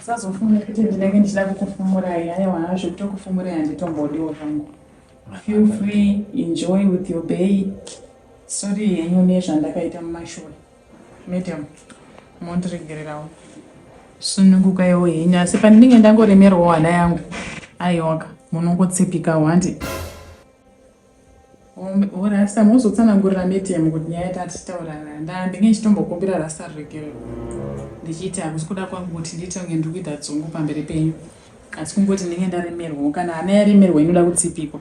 Sazofunga kuti ndinenge ndichida kukufumurai aiwa zvekutokufumurai handitombodiwo zvangu. Feel free, enjoy with your bay. Sorry henyu nezvandakaita mumashure. Madam, mondiregererawo. Sunungukaiwo henyu asi pandinenge ndangoremerwawo hana yangu. Aiwaka, munongotsipikawo handi. Rasta mozotsanangurira madam kuti nyaya yatatichitaura ndandinge ndichitombokumbira rasta ruregerero ndichiiti hakusi kuda kwangu kuti ndiite kunge ndiri kuita dzungu pamberi penyu asi kungoti ndinge ndaremerwawo kana hana yaremerwa inoda kutsipikwa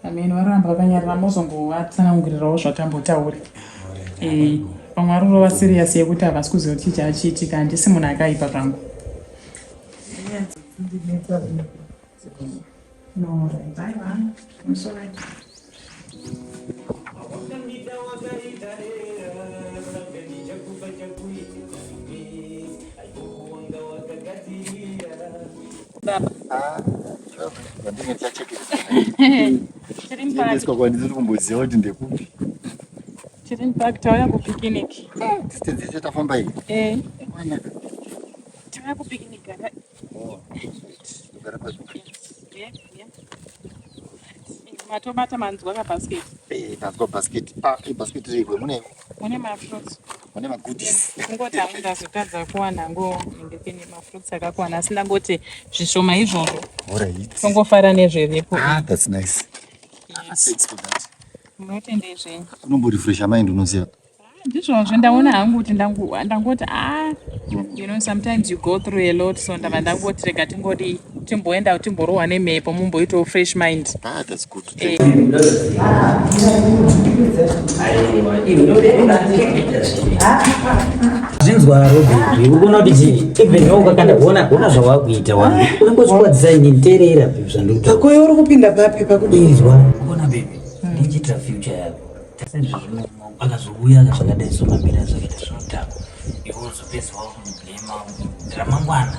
amen varamba vakanyarara mozongovatsanangurirawo zvatambotaura eh, vamwe vari kurova serious yekuti havasi kuziva kuti chii chaachiitika handisi munhu akaipa zvangu No, right. Bye bye. I'm sorry. Baba. Ah, ndinge ndichachekeresa. Kwandiri kumboziva kuti ndekupi. Tiri mupark tauya kupicnic. Distance yacho tafamba iyi. Eh. Tauya kupicnic. Oh, ndogara pa Yeah, yeah. Matobata manzwa ka basket. Eh, ndanzwa basket. Ah, eh, basket riri mune mune ma fruits. Mune ma goodies. Kungoti hangu ndazotadza kuwana hangu ndenge ma fruits akakwana asi ndangoti zvishoma izvozvo. Alright. Tongofara nezviripo. Ah, that's nice. Yes. Thanks for that. Munotendei zvenyu. Unombo refresh mind unoziva. Ndizvozvo ndaona hangu kuti ndangoti ah you know sometimes you go through a lot so ndava ndangoti rega tingodi timboenda timborohwa nemhepo mumboitawo fresh mind. Ah, that's good. Eh. Zvinzwa Robert, uri kuona kuti chii? Even iwe ukakanda kuona kuona zvawakuita wani. Unenge uchikwadzisa ini teerera babe zvandikuta. Ko iwe uri kupinda papi pakudii? Inzwa, kuona baby, ndichiitira future yako. Sezvizvi akazouya zvakadai so mamira zvakaita zvinodhakwa iwe uzopedza wakundiblema ramangwana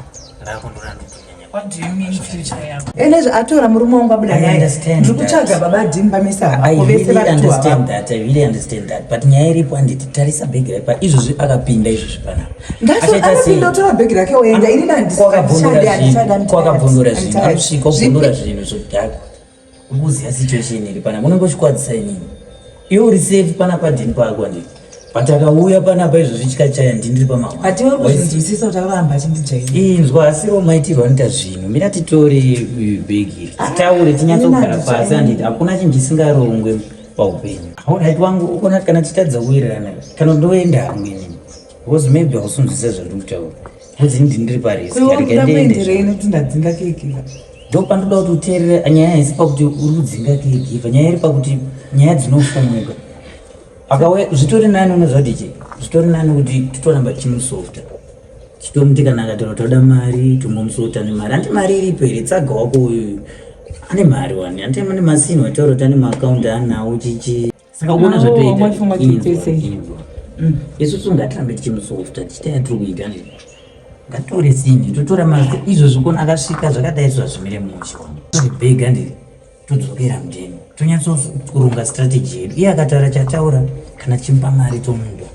rako ndorandotonyanya. What do you mean future yako? Ene atora murume wangu abuda I naye. understand Ndiri kutsvaga that. baba Dean pamisa I hako vese really vari tu understand havapo. that. I really understand that. But nyaya iripo handiti tarisa bhegi rake pa izvozvi akapinda izvozvi panapa. Ndati Achaita sei? anopinda otora bhegi rake oenda ini Kwakabvondora zvinhu, kwakabvondora zvinhu, anosvika obvondora handisvika zvinhu zvodhakwa. Ukuziva situation iri panapa unenge uchikwadzisa inini. Iwe uri safe panapa ndini pako handiti. But akauya panapa izvozvi chikachaya ndini ndiri pamahwa. Ati uri kuzvinzwisisa kuti akuramba achindijaira. Inzwa asiro maitirwo anoita zvinhu. Mira titore bhegi iri. Titaure tinyatsogara pasi handiti hakuna chinhu chisingarongwe paupenyu. Alright wangu ukona kana titadza kuwirirana kana ndoenda hangu inini. Because maybe hausunzwisisa zvandiri kutaura. Because ini ndiri parisk. Iwe uri kuda Rega ndiende. kuenderei nekuti ndadzinga caregiver? Ndopandoda kuti uteerere nyaya haisi pakuti uri kudzinga caregiver. Nyaya iri pakuti nyaya dzinofumuka. Akauya zvitori nani unoziva kuti chii? Zvitori nani kuti titoramba tichimusofta. Titomuti kana akataura kuti toda mari tongomusota nemari. Hanti mari iripo here? Tsaga wako uyu ane mari wani. Hanti ane masini wataura kuti ane maakaundi anawo chichi. Saka uona Awo, zvatoita. wafunga Inzwa, tiite sei? inzwa. Isusu ngatirambe tichimusofta tichita yatiri kuita ndizvo. Ngatitore sinhi totora mazwi izvozvi kona akasvika zvakadai izvo hazvimire mushe. Bhega ndiri todzokera mudheni tonyatsokuronga strategy yedu. Iye akataura chataura kana tichimupa mari tomupa.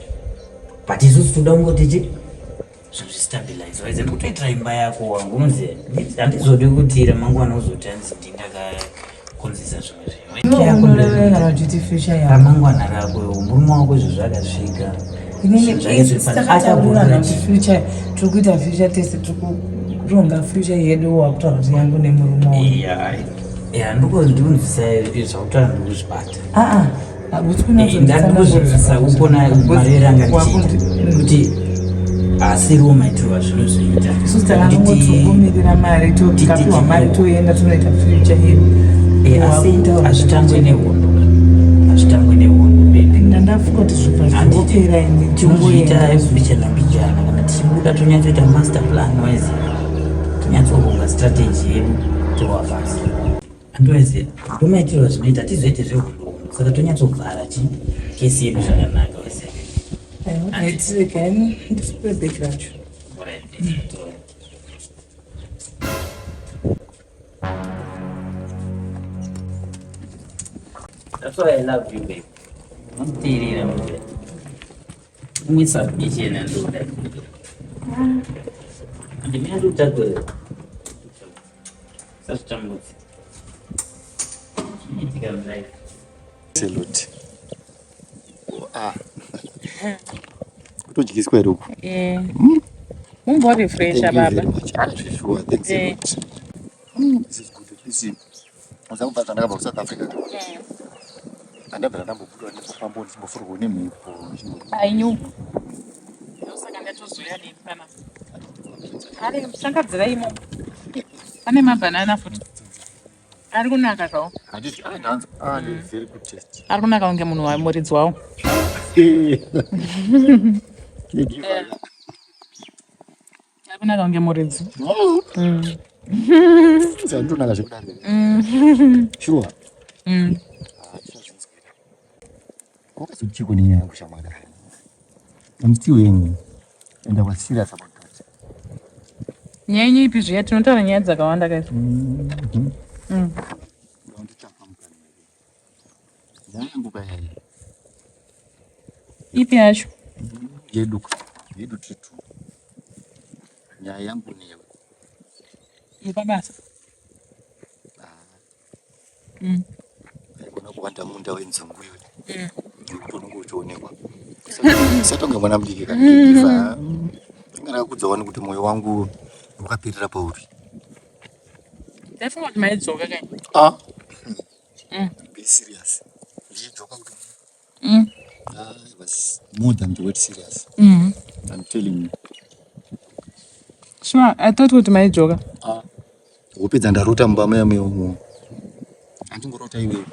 But isusu toda kungoti chi zvinhu zvistabilize waize ndikutoitira imba yako wangu unoziva handizodi kuti ramangwana uzoti hanzi ndini ndakakonzesa zvimwe zvinhu Unorevera kuti future yako. Ramangwana rako iwe murume wako izvo zvakasvika Inini zvake zviri pano takataurirana achabvunza kuti future tiri kuita future tese tiri kuronga future yedu wakutaura kuti yangu nemurume wangu. ya ndiko ndikunzwisa zvakutaura ndikuzvibata Ah ah, hakusi kunyatsonditsanangurira. ndandikuzvinzwisa ukona marero anga ndichiita kuti asiriwo maitirwa zvinozoita Isusu takangoti mari tikapiwa mari toenda tonoita future yedu. Eh, asi hazvitangwe nehondo hazvitangwe nehondo baby Ndandafunga kuti zvibva zvingopera ini tinozviita tingoenda. mbichana mbichana kana tichibuda tonyatsoita master plan wise tonyatsoronga strategy yedu torwa pasi andiwaiziva ndomaitirwa zvinoita tizoite zvehondo saka tonyatsovhara chi kesi yedu zvakanaka wese Right, regai ndifupe bhegi racho. That's why I love you, babe. Unoteerera manje. Imwe submission yandoda. Ndimira ndikutakura. Sazvitambudzi. Zvinoitika mulife. Salute. Ah. Kutodyiswa here uku? Eh. Mumborefresha baba. Ah, sure. Thanks a Eh. lot. This is good. At least ndakabva zvandakabva kuSouth Africa. Andabva ndambobuda ndikufamba ndichimbofurwa nemhepo. I knew. Ndosaka ndatozoya nemi panapa. Ari shangadzira imo. Pane mabhanana futi. Ari kunaka zvawo. Handiti ah dance. Ah, very good taste. Ari kunaka kunge munhu wamuridzi wawo. Ari kunaka kunge muridzi. Sandonaka zvekudaro. Sure. Ah, tichazvinzwira. Wakazochiko nenyaya yangu shamwari. I'm still young and I was serious about that. Nyaya yenyu ipi zviya tinotaura nyaya dzakawanda kaizvo. Nditapa mukana. Nyaya yangu kayai. Ipi yacho? Yedu. Yedu titu. Nyaya yangu newe. Yepabasa. Haikona kuwanda munda wenzungu iwe. Nekuti unenge uchionekwa. Usatonga mwana mudiki kana kuiva. Inga ndakakudza wani kuti moyo wangu wakaperera pauri. Ndaifunga kuti maidzoka kai. Ah. Be serious. Ndichidzoka kuti Ah, it was more than the word serious. I'm telling you. Sure, I thought kuti maidzoka. Ah. Wopedza ndarota mumba muya muya umo. Handingorota iwewe.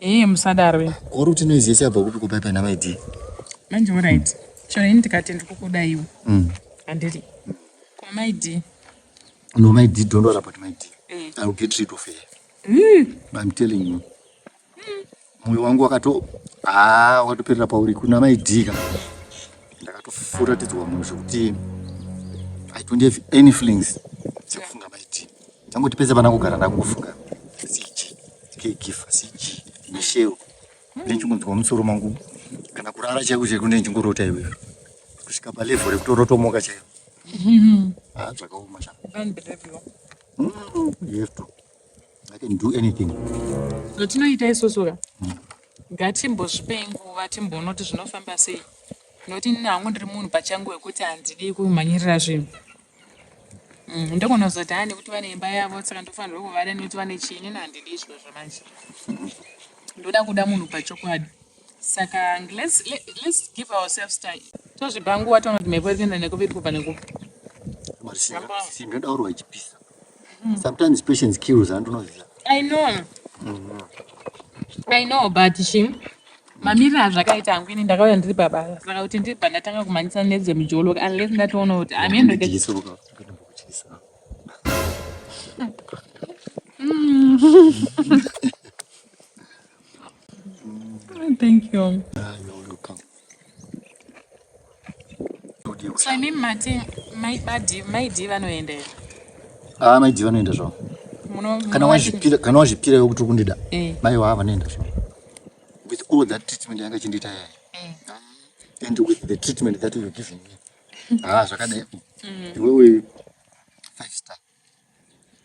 Hee musadaro. we. Uri kuti noise yese yabva kupi kupaipa namaidi? Manje alright. Chero ini ndikati ndikukuda iwe. Handiti. Ko maidi. No, my D, don't worry about my D. Eh. I will get rid of her. I'm telling you. Moyo wangu wakato ah wakatoperera pauri kuna mai D ka. Ndakatofuratidzwa munhu zvekuti I don't have any feelings dzekufunga mai D. Ndangoti pese pana kugara ndakungofunga CG, K-Gifa, CG, Michelle. Ndichingonzwa musoro mangu kana kurara chaiko chaiko ndinchingorota iwewe. Kusvika palevel rekutorotomoka chaiko. Ah zvakaoma sha. Unbelievable. You have to. I can do anything. Zvatinoita isusu ka ngatimbozvipei nguva timboona kuti zvinofamba sei nokuti ini hangu ndiri munhu pachangu wekuti handidi kumhanyirira zvinhu ndogona kuzoti haa nekuti vane imba yavo saka ndofanirwa kuvada nekuti vane chii inini handidi izvozvo manje ndoda kuda munhu pachokwadi saka let's give ourselves time tozvipa nguva toona kuti mhepo iri kuenda nekupi iri kubva nekupi Simba yodaurwa ichipisa. Sometimes patience kills handinoziva. I know. I know but chi mamiriro azvakaita hangu ini ndakauya ndiri pabasa saka kuti ndibva ndatanga kumhanyisa nedzemujolo unless ndatoona kuti ameno Ndichisuruka. Ndinokutyisa. Thank you. Ah, you're welcome. So imimi mati maidi vanoenda here? Ah, maidi vanoenda zvavo. Kana wazvipira kana wazvipira iwe kuti uri kundida. Eh. Mai vava vanoenda zvavo. With all that treatment yanga chindiita yaya. And with the treatment that you're giving me. Ah, zvakadai. Iwewe five star.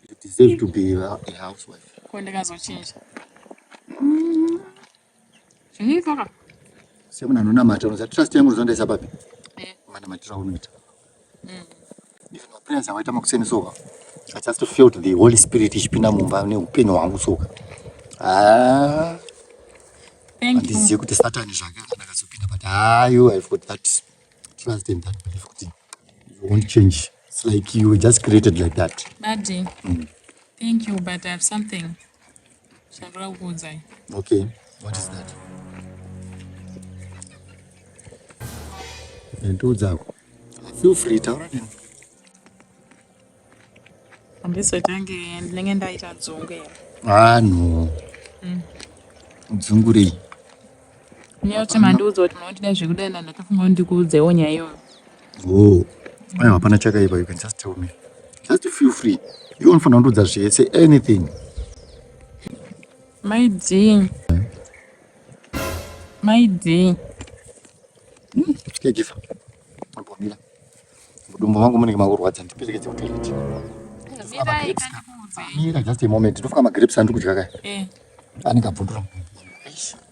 You deserve to be a housewife. Ko ndikazochinja. Zvinoitwa Semunhu anonamata unoziva trust yangu unozondaisa papi? Eh. Manamatiro aunoita. Even maprayers awaita makuseni soka. I just felt the Holy Spirit ichipinda mumba neupenyu hwangu soka. Ah, Thank you. handizive kuti Satani zvake kana akazopinda but ah, you I've got that trust and that belief kuti you won't change. It's like you were just created like that. Badi. Thank you but I have something. Chandura kukuudzai. Okay, what is that? Ndiudzako. Feel free, taura neni. Handizotange ndinenge ndaita dzungu here. Ah, no. Dzungu rei? Nyaya yekuti mandiudza kuti munondida zvekudai ndatofunga kuti ndikuudzewo nyaya iyoyo. Oh. Aiwa, hapana chakaipa, you can just tell me. Just feel free. Iwe unofanira kundiudza zvese, anything. Mai D. Mai D. Caregiver. Ambomira. Mudumbu mangu munenge makurwadza ndiperekedze kutoilet. Mira just a moment. Ndofunga magrapes andiri kudya kaya. Eh. Anenge abvundura.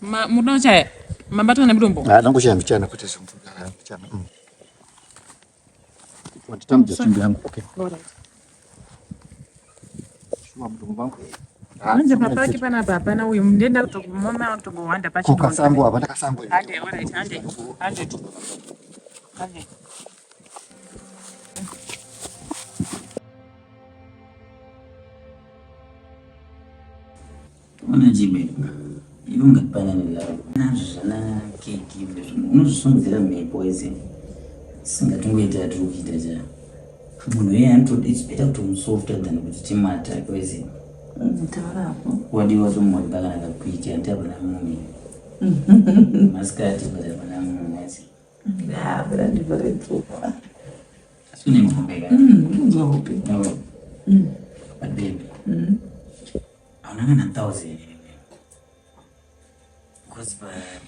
Ma munoda kuchaya? Mabatwa nemudumbu? Ah, ndangochaya mbichana kwete zvimvura mbichana. Wanditambidza simbi yangu. Okay. All right. Shuwa mudumbu mangu. Manje papaki panapa hapana uyu ndenda kutokumoma kutokuhwanda pachidonda. Kasango apa ndakasango. Hande, all right, hande. Hande. Hande. Ona Jimmy, iwe ungatipana nelove nazvo zvana keki unozvisungidzira mhepo ese singatingoita yatiri kuita cha munhu iye anotoda its better kutomusofta than kuti timuatake wese taurapo wadiwa tomuwaipa kana kakwiki anti hapana munhu masikati but hapana munhu asi ndivharedzoka asi une mukombe ka unzwa hope but baby hauna kana 1000 because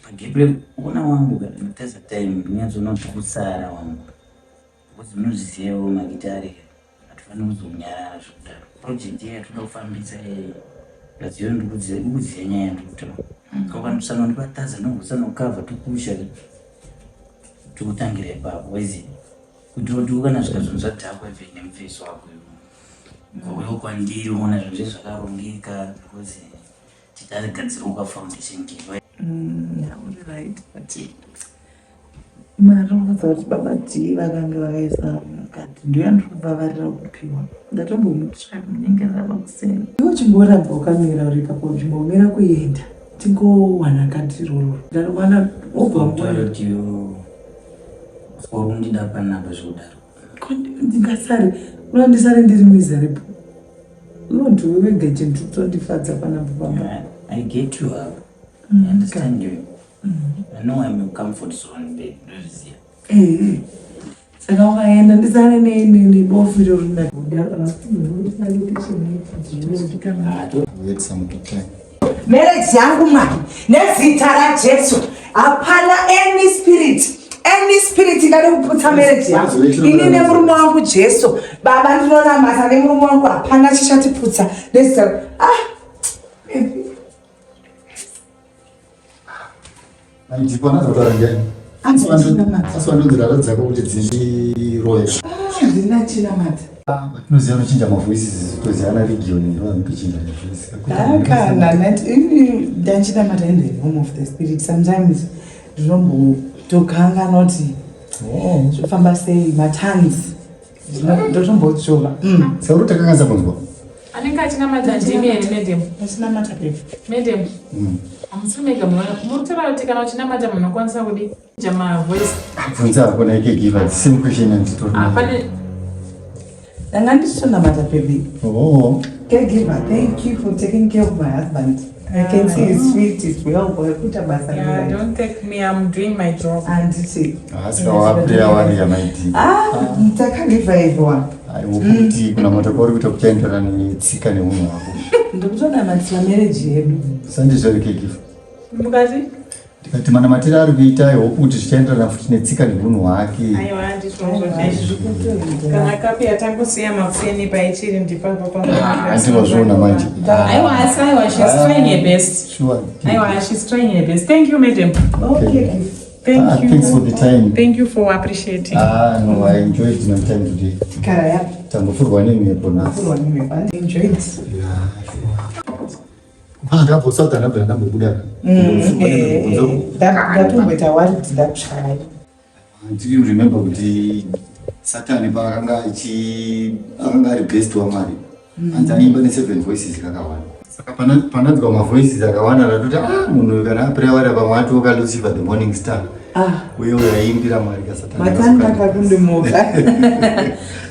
pagebre una wangu teza time ndinyatsona kuti kusara wangu because munozvizivawo magitare hatifaniri kuzonyarara zvekudaro project iya yatoda kufambisa plus iyo ndikuziva nyaya yandikutaura ukanosana ndipataza nokusanokavha tokusha tokutangira ipapo waiziva kuti kuti kana zvikazvinhu zvadhakwa ive nemufesi wako iwe kwandiri uona zvinhu zve zvakarongeka because titagadzirawo foundation kedu. Mm, uri right but mari unodza kuti baba D vakanga vakaisa mukati ndiyo yandiri kuvavarira kupiwa ndatombomutsvaka munyengerera makuseni iwe chingoramba wakamira uri ipapo chimbomira kuenda tingowana kadhi iroro ndariwana wobva undida panapa zvekudaro ndingasare unoda ndisare ndiri miserable iwo ndiwe wega chinhu chotondifadza panapa pamba I get you up. I understand you. I know I'm your comfort zone, babe. Ndozviziva. Eh, saka ukaenda ndisare nebofu iro rina Wait some good time. Marriage yangu mani nezita raJesu hapana any spirit any spirit ingade kuputsa marriage yangu ini nemurume wangu Jesu baba ndinonamata nemurume wangu hapana chichatiputsa nezita ah baby. Ndipo anazokutaura ndiani? Asi wanonzirara dzako kuti dziriroye. Ah, ndina chinamata Tinoziva anochinja mavoices toziva ana region vanokuchinja mavoices. Kana nati ini ndanchinamata in the room of the spirit sometimes ndinombotokanganwa kuti Oh. zvofamba sei matanzi ndotombodzvova Saka uri takanganisa kunzwa. Anenge achinamata ndimi here madam? achinamata baby Madam, hamusiri mega muri kutaura kuti kana uchinamata munokwanisa kudi jama voice. Bvunza hako na caregiver the same question anditori. Ah, pane ndanga ndichitonamata baby Oh. Caregiver, thank you for taking care of my husband. I can see his feet is well, kuita basa Yeah, right. don't take me, I'm doing my job. Handiti. Asi waprayer warrior maiti. Ah, takarevivwa. Aiwa kuti kunamata kwauri kuita kuchaenderana netsika neunhu hwako. Ndikutonamatira marriage yedu. Sandizvo here caregiver. Mukati? Tikati manamatiro ari kuita I hope kuti zvichaenderana futi netsika neunhu hwake. Aiwa, ndizvozvo chaizvo. Kana kapi yatangosiya mapfeni paichiri ndipapo Andinozviona manje. Aiwa, asi aiwa, she's trying her best. Sure. Aiwa, she's trying her best. Thank you, madam. Okay. Thank Ah, you. thanks for the time. Thank you for appreciating. Ah, no, I enjoyed my time today. Kara yapi. Tambofurwa nemhepo nhasi. Kurwa nemhepo. I enjoyed. Ndabva South ndabva ndambobuda. Ndatomboita worried ndakushaya. Ndiri remember kuti Satani paakanga achi akanga ari best waMwari. Hanzi aiimba ne-seven voices kakawanda. Saka pananzwa mavoices akawanda ndatoti ah munhu uyu kana aprayer warrior pamwe atooka Lucifer the morning star. Ah, Uye uyo aiimbira Mwari kaSatani. matanda kakundimuka.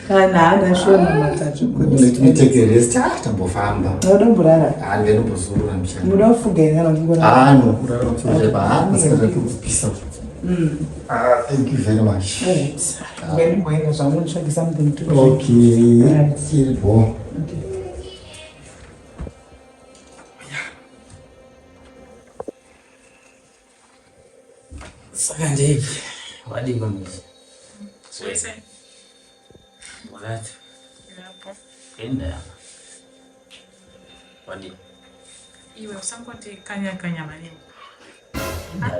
Kana haana shona matatu Let me take a rest. Ah, tambofamba. Unomborara. Ah, ndinombozorora mbichana. Muda kufuga here kana kungorara? Ah, no, kurara pamusoro chaipo. Ah, masikati ari kupisa. Ah, thank you very much. Right. Ngandimboenda zvangu nditsvage something to drink. Okay. Right. Iripo. Okay. Saka ndeki. Wadii kwamisi? Zvese. Wakati. Yapo. Enda. Wadii? Iwe usangoti kanya kanya maningi. Enda.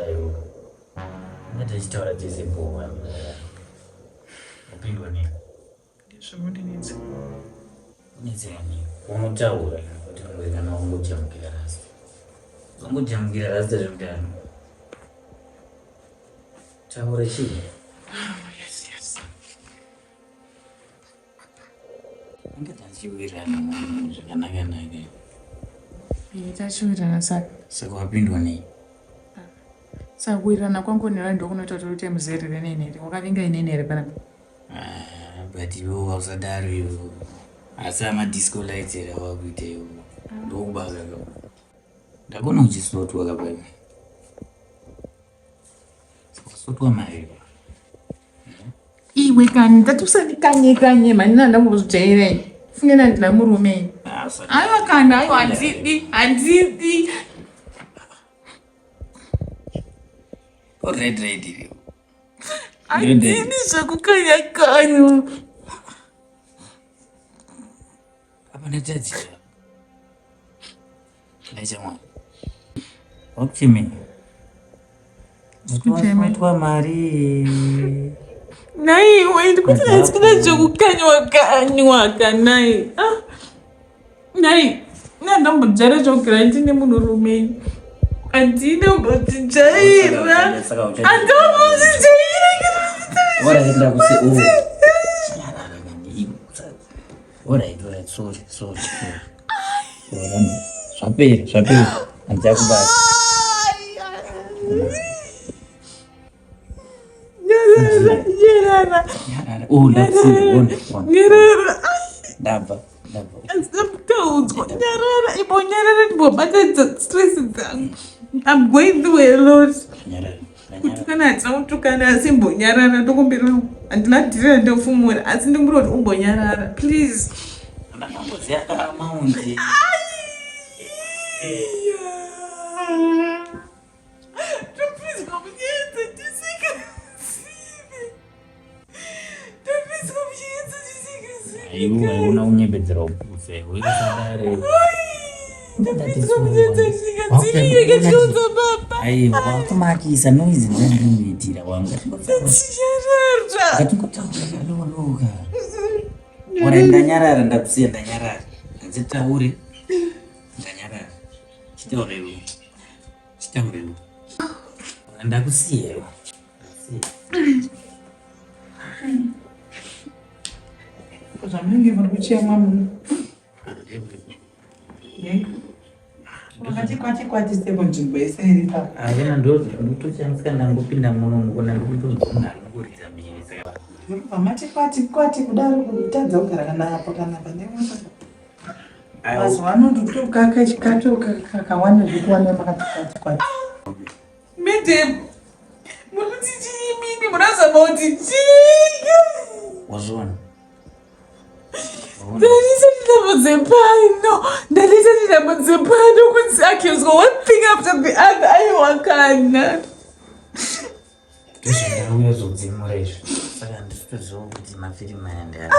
Ngati tichitaura tese bhowa. Upindwa nei? Ndizvo Unetsera nei? Unotaura kuti kana wangojamukira rasta. Wangojamukira rasta zvekudaro. Taura chii? Oh, yes, yes. Inga tachiwirirana zvakanaka naka. Eh, tachiwirirana saka. Saka wapindwa nei? Saka kuwirirana kwangu newe ndokunoita kuti uite muzerere neni here? Wakavinga inini here panapa? Ah, but iwe wausadaro iwe. Asi ama disco lights here awakuita iwe. Ndokubaka ka. Ndakona uchisotwa ka paiwe. Wasotwa mari. Iwe kani ndati usandikanye kanye mhani nandambozvijaira ini. Funge ndandina murume ini. Ah, usati. Aiwa kana aiwa handidi handidi. Alright, right iwe. Handidi zvekukanya kanya. Apa ndatadzira. Ndaita mwana. Wakuchemei? Kuchema. Wasotwa mari. Naiwe ndikuti handikuda zvekukanywa kanywa kanai. Ah. Nai nandambojaira zvekugara ndine munhurume. Handina kumbodzijaira. Saka ucha- Handambozvijaira. Alright, ndakuse. Oh. Alright, alright, sorry, sorry, sorry. Alright, Zvapera, zvapera. Handichakubata. Nyarara, nyarara, Nyarara. Oh, ndakusiya. Ona, ona. nyarara. Ndabva, ndabva. Handina kutaudzwa. Nyarara, ibo nyarara ndimbobatadza stress dzangu. I'm going through a lot. Nyarara. Nyarara. Kutukana hatina kutukana asi imbonyarara ndokumbira handina dhiri randofumura asi ndikumbira kuti umbonyarara please. Ndakamboziya amount. Topinzwa muchiedza tisingazivi. Topinzwa muchiedza tisingazivi. Aiwa, aiona kunyepedzera upuse. Usadare. Topinzwa muchiedza tisingazivi. Yakachiudza baba. Aiwa, wakumakisa noise ndandinoitira wangu. Tichanyarara. Ngatingotaura loloka. Ora ndanyarara ndakusiya ndanyarara. Handitaure. Ndanyarara. Chitaure iwe. Chitaure iwe. Ora ndakusiya iwe. Ndakusiya. Zvamunenge muri kuchema muno. Wakati kwati kwati seko nzvimbo yese iri papa. Avena ndotoshandisika ndangopinda muno mukona ndikutonzwa munhu ari kungoridza mhere saka Murikubva mati kwati kwati kudaro kutadza kugara kana apo kana pane Aiwa. Mazuva ano ndikutokaka chikato kakawanda zvekuwana makati kwati kwati. Madam, muri kuti chii mimi munozama kuti chii? Wazviona? Waona? Ndalisa ndinambo dzepano. Ndalisa ndinambo dzepano kunzi akizwa one thing after the other. Aiwa kana. Ndozvandauya zodzimura izvi. Saka handitoziva kuti mafirimu aya ndeapi.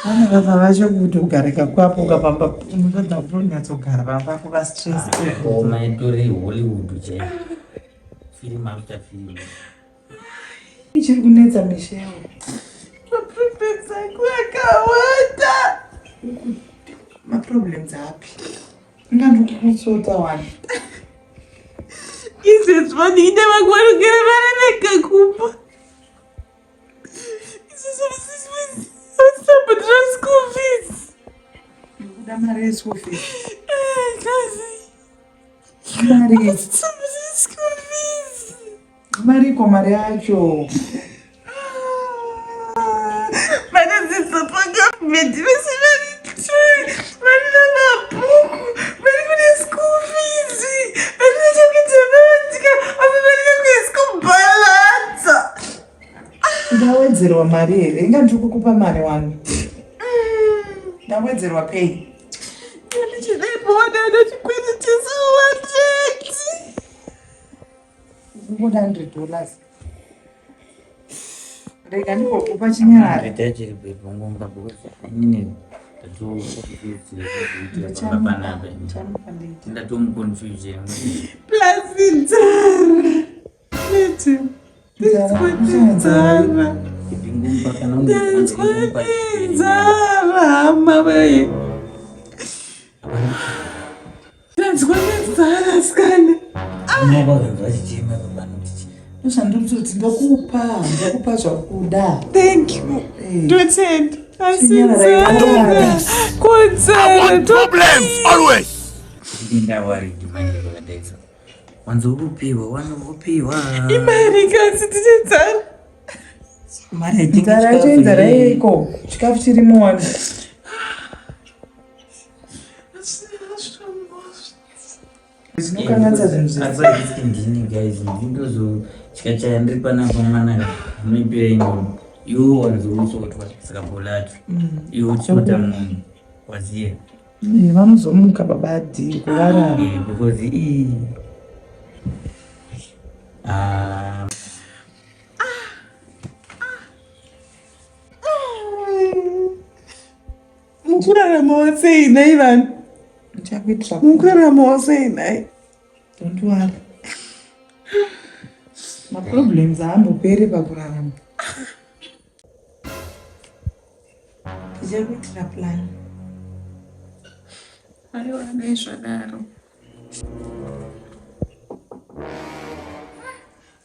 Vana baba vacho kuti kugarika kwapo ukapamba unotadza kutonyatsogara pamba kuva stress. Koma itori Hollywood chaiyo. Firimu after firimu. Ichiri kunetsa Michelle. Maproblems angu akawanda. Maproblems api? Ingandikukutsota wani. Izvezvi vandiita vangu vanogara vari vega kumba. Izvezvi vasisabhadhara school fees. Ndikuda mari yeschool fees. Kazi. Mari. Vasisabhadhara school fees. Mariko mari yacho. Vanodzidza pagavhumende vese vari varina mabhuku vari kune school fees varina chekuita vadya apa varina kuesi kubhalansa. Ndawedzerwa mari here? Inga ndiri kukupa mari wani. Ndawedzerwa pay. Ndichidaipowana chikwereti chesuwa chete. Kungoda 100 dollars. Rega ndimbokupa chinyarare. Plus nzara. Neti. Nzara. Ndanzwa nenzara hama wee. Ndanzwa nenzara sikana. Ndozvandiri ndokupa ndokupa zvakuda. Thank you. Eh. Ndotenda. Asi nzara. Kunzara. Problems always. Ndawaridi manje vakadaidza. Wanzi upiwa, wanopiwa. Imari kasi tine nzara. Mari haitengi Nzara yacho chikafu inzara here? yeiko? Chikafu chirimo wani. Zvinokanganisa zvinhu zvese. Asi handisi ndini guys, ndindozochikachaya ndiri panapa mwana munoipira inono. Iwe wanzi usotwa saka bolacho. Iwe uchota munhu waziya. Eh, vanozomuka baba adii kuvarara. Eh, because ii ah Mukuraramawo sei nhai vanhu? Ndichakuitira Mukuraramawo sei nhai? Don't worry. Maproblems haamboperi pakurarama. Tichakuitira plan. Aiwa dai zvadaro.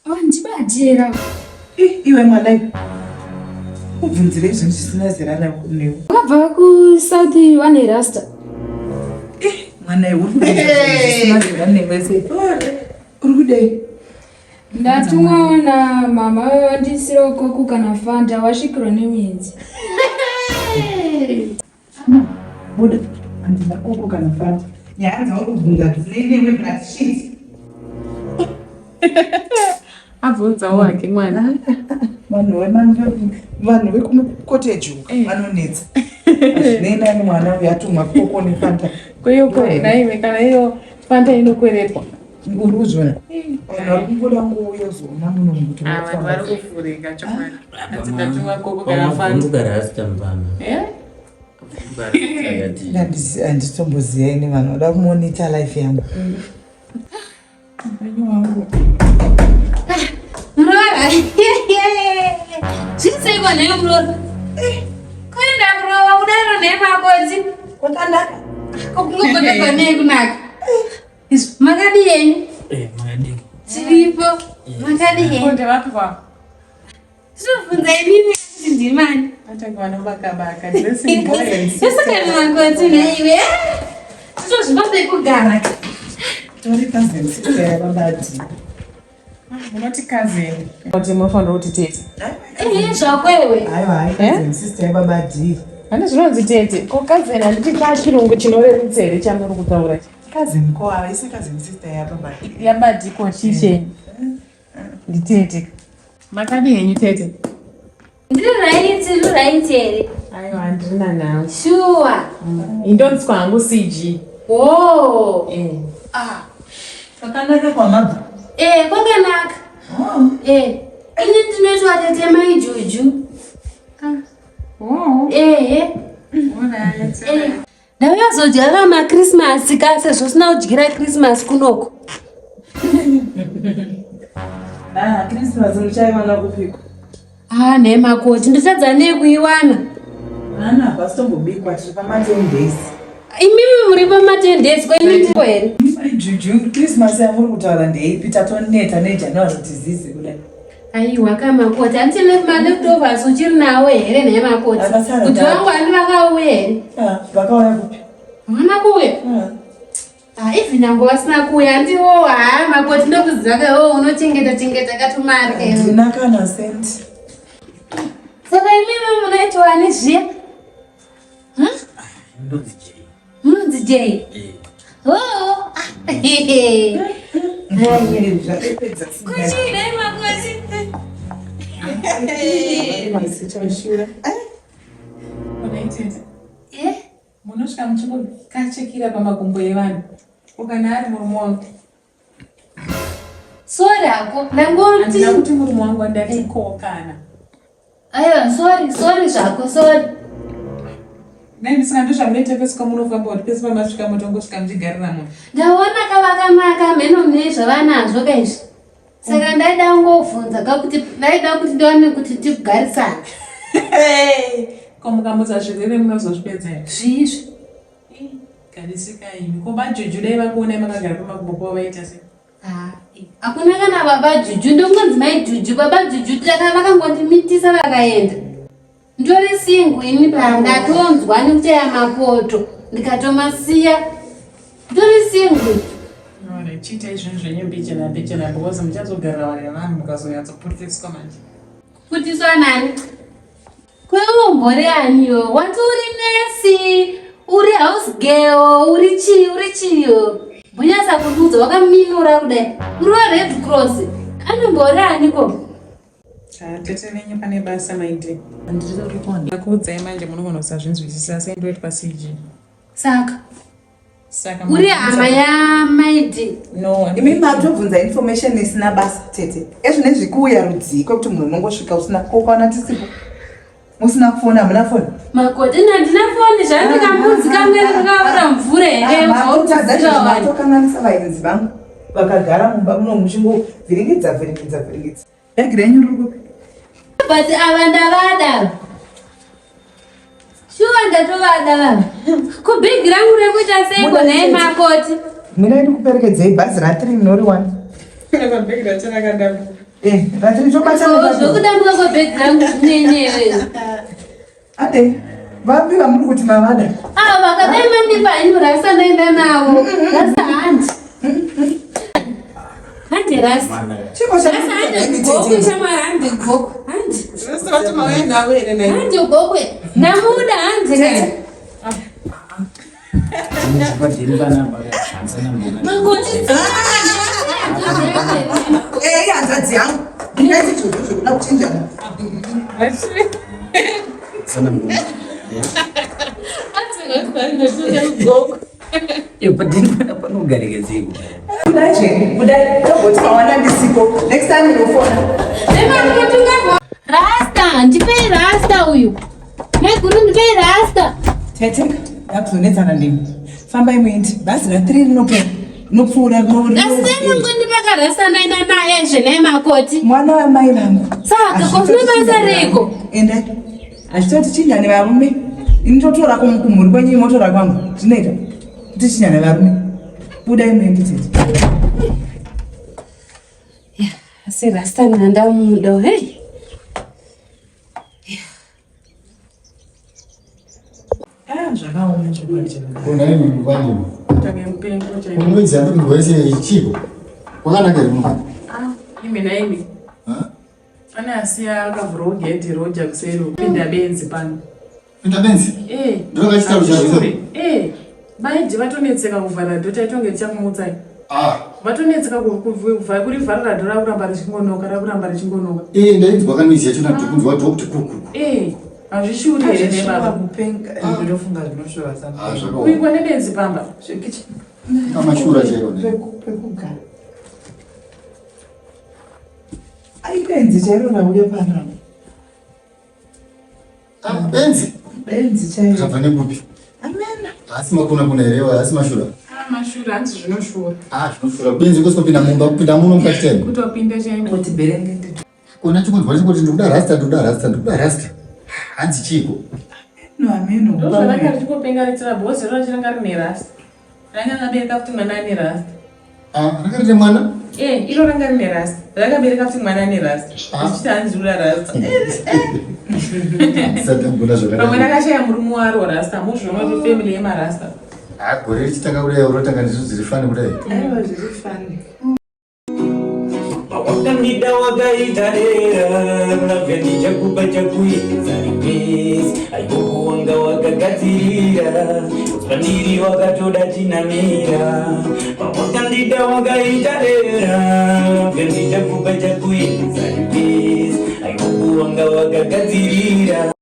Wandibatira. Iwe mwana iwe. Ubvunzirei zvinhu zvisina zera newe. Wakabva kuSouth wane rasta. Mwana iwe uri kubvunza zvinhu zvisina zera newe sei? Uri kudei? Ndatumwa na mama vandisirawo koko kana fanta wasvikirwa nemuenzi. Buda. Handina koko kana fanta. Nyaya dzauri kubvunza dzinei newe but shit. Abvunzawo hake mwana. Vanhu vanhu vekumukoteji uku Eh. vanonetsa. Hazvinei nani mwana uyu atumwa koko nefanta. Kweiyo naiwe kana iyo fanta inokweretwa. Uri kuzviona? Vanhu vari kungoda kuuya uzoona muno kuti Ah, vanhu vari kuvhurika chokwadi. Hanzi ndatumwa koko kana fanta. Wamavhunduka rasta mvana. Eh? Handitomboziva ini vanhu vada kumonita life yangu. Upenyu hwangu. Muroora. Zviri sei kwa nhai muroora? Kune ndakurova kudaro nhai makoti. Kwakanaka. Kokungogotoka nei kunaka. Izvo makadii henyu? Eh, makadii. Tiripo. Makadii henyu? Ko ndevapi kwavo? Tinobvunza inini kuti ndimani. Vatanga vanobaka-baka. Dressing boy and sister. Yosakani makoti nhaiwe. Totozvipa pekugara. Tori cousin sister yababati. Munoti cousin. Kuti munofanira kuti tete. Ehe zvako iwe. Aiwa, hai cousin sister yababati. Handi zvinonzi tete. Ko cousin handiti chachirungu chinorerutsa here chamuri kutaura ichi? Cousin ko haisi cousin sister yababati. Yabati ko chii chenyu? Nditete. Makadii henyu tete? Ndiri right, ndiri right here. Aiwa handina nhau. Sure. Indonzwa hangu CG. Oh. Eh. Ah. Kwakanaka kwamabva. Eh, kwakanaka. Oh. Eh. Ini ndinoitwa tete mai Juju. Oh. Ehe. Alright. Eh. Ndauya kuzodyara maChristmas ka sezvo usina kudyira Christmas kunoko. Ah, Christmas muchaiwana kupiko? Ah, nhai makoti, ndotadza nei kuiwana? Hana, hapasitombobikwa tiri pama 10 days. Imimi muri pama 10 days ko ini ndiko here? Mai Juju, Christmas yamuri kutaura ndeipi? Tatoneta neJanuary kuti zizi kudai. Aiwa ka makoti, handiti maleftovers uchiri nawo here nhai makoti? Akasara Kuti dad. vangu handi vakauya here? Ah, vakauya kupi? Havana kuuya? Ah. Ah, even nango vasina kuuya handiwo haa makoti ndokuziva ka oh, unochengeta chengeta katumari ka iwe. Handina kana cent. Saka imimi munoitwa ani zviya? Ndonzi Jay. Munonzi Jay? Eh. Oh. Zvakapedza Kuchii nhai makoti? Shura. Onai tete. Eh? Munosvika muchingokachikira pamakumbo evanhu. Ko kana ari murume wangu? Sorry hako. Ndangoti Handina kuti murume wangu andati ko kana. Aiwa sorry, sorry zvako, sorry. Nai ndisina ndozvamunoita pese kwamunofamba kuti pese pamasvika motongosvika muchigarira munhu. Ndaona kavakanaka mheno mune zvavanazvo ka izvi. Saka ndaida kungovhunza ka kuti ndaida kuti ndiwane kuti tigarisane. Ko mukamutsa zvirwere munozozvipedza here? Zviizvi. Garisika imi. Ko baJuju dai vakuonai makagara pamakumbo pavo vaita sei? Hakuna kana baba Juju, ndongonzi mai Juju, baba Juju taka vakangondimitisa vakaenda. Ndori single ini pa ndatonzwa nekuchaya mapoto ndikatomasiya. Ndori single. Alright, chiitai zvinhu zvenyu mbichana mbichana because muchazogarira vanhu vevanhu mukazonyatsoputiswa manje. Kuputiswa nani? Kwewe umbori ani iwe? Wati uri nesi, uri house girl, uri chii, uri chii iwe? Mbonyatsa kundiudza wakaminura kudai. Uri wa Red Cross. Anombori ani ko? Ah, tete venyu pane basa maite. Ndakuudzai manje munogona kusazvinzwisisa sei ndoitwa CG. Saka Saka uri hama yaMaidi. No, Imi matobvunza information isina basa tete. Ezvinezvi kuuya rudzii kwekuti munhu unongosvika usina kokwana tisipo. Musina kufona hamuna foni. Makoti handina foni zvandikambudzi kamwe kakavura mvura here Matotadza izvozvo matokanganisa vaenzi vangu vakagara mumba muno muchingovhiringidza vhiringidza vhiringidza. Bhegi renyu riri kupi? But ava ndavada. Shuwa ndatovada vanhu. Ko bhegi rangu rekuita seiko nhai makoti? Mirai ndikuperekedzei bhazi ra3 rinoriwana. Bhegi racho rakadambuka. Eh, ra3 tobatana. Zvokudambuka kwebhegi rangu zvinenyewe. Ade, vapi vamuri kuti mavada? Ah, vakadai mandipa henyu rasa ndaenda navo. Rasa handi. Handi rasa. Chiko Rasa handi gokwe shamwari handi gokwe. Handi. Rasa vati mauya navo here nai? Handi gokwe. Ndamuda handi kai. Makoti. Eh, hanzvadzi yangu. Ndingaiti izvozvo zvekuda kuchinjana. Budai zvenyu, budai. Togoti mawana ndisipo. Next time unofona. Rasta, ndipei rasta uyu. Maiguru ndipei rasta. Tete, ndakuzonetsana nemi. Fambai muende. Bhazi ra3 rinopera. Rinopfuura rino. Rasta mungondipa rasta ndaenda naye zve makoti. Mwana wamai vangu. Saka ko zvine basa reiko? Endai. Hazvitoti chinjane varume. Ini totora kumhuri kwenyu motora kwangu. Zvinoita. Kuti chinjane varume. Budai muende tete. Asi rasta ndandamuda hey. Ah, zvakaoma chokwadi chakadai. Kona imi muvandimi. Tange mupengo chaiwo. Unoidzi andiri wese chiko. Kwakanaka here muno? Imi naimi. Ha? Pane asiya akavhurawo gedhi roja kuseri kupinda benzi pano. Pinda benzi. Eh. Ndokachitauro chako. Eh. Maidi vatonetseka kuvhara dho taitonge tichakumutsai. Ah. Vatonetseka kuvhara kurivharira dho rakuramba richingonoka rakuramba richingonoka. Eh, ndainzwa kanoizi yacho ndakunzwa dho kuti kuku. Eh. Hazvishuuri here nebaba? Kupenga ndinofunga zvinoshora Ah, sana. zvakaoma. Kuingwa nebenzi pamba. Zvekichi Kamashura chairo. ne. pekugara. Ai benzi chairo rauya panapa. Ah, benzi. Benzi chairo. Zvabva nekupi? Amena. Haasi makuna kuna here haasi mashura. Ah, mashura hanzi zvinoshura. Ah, zvinoshura. Benzi kusopinda mumba, kupinda muno mukati chaimo. Kutopinda chaimo. Kuti berenge ndito. Kona chikunzwa chikuti ndikuda rasta, ndikuda rasta, ndikuda rasta. Hanzi chiko? No ameno. Ndozvaranga richingopenga richira bhozi rero ranga rine rasta. Ranga rakabereka futi mwana ane rasta. Ah, ranga rine mwana? Eh, iro ranga rine rasta. Rakabereka futi mwana ane rasta. Ah. Richiti hanzi rura rasta. Ndisati ndambona Pamwe zvakadai. rakashaya murume waro rasta. Muzviona kuti family yemarasta. Ah, gore richitanga kudai, rotanga ndizvo zviri fani kudai. Aiwa zviri fani. Wakandida wakaita dera love ndichakupa chakuedza ripesi aikoku wanga wakagadzirira pandiri wakatoda chinamira pawakandida wakaita dera love ndichakupa chakuedza ripesi aikoku wanga wakagadzirira.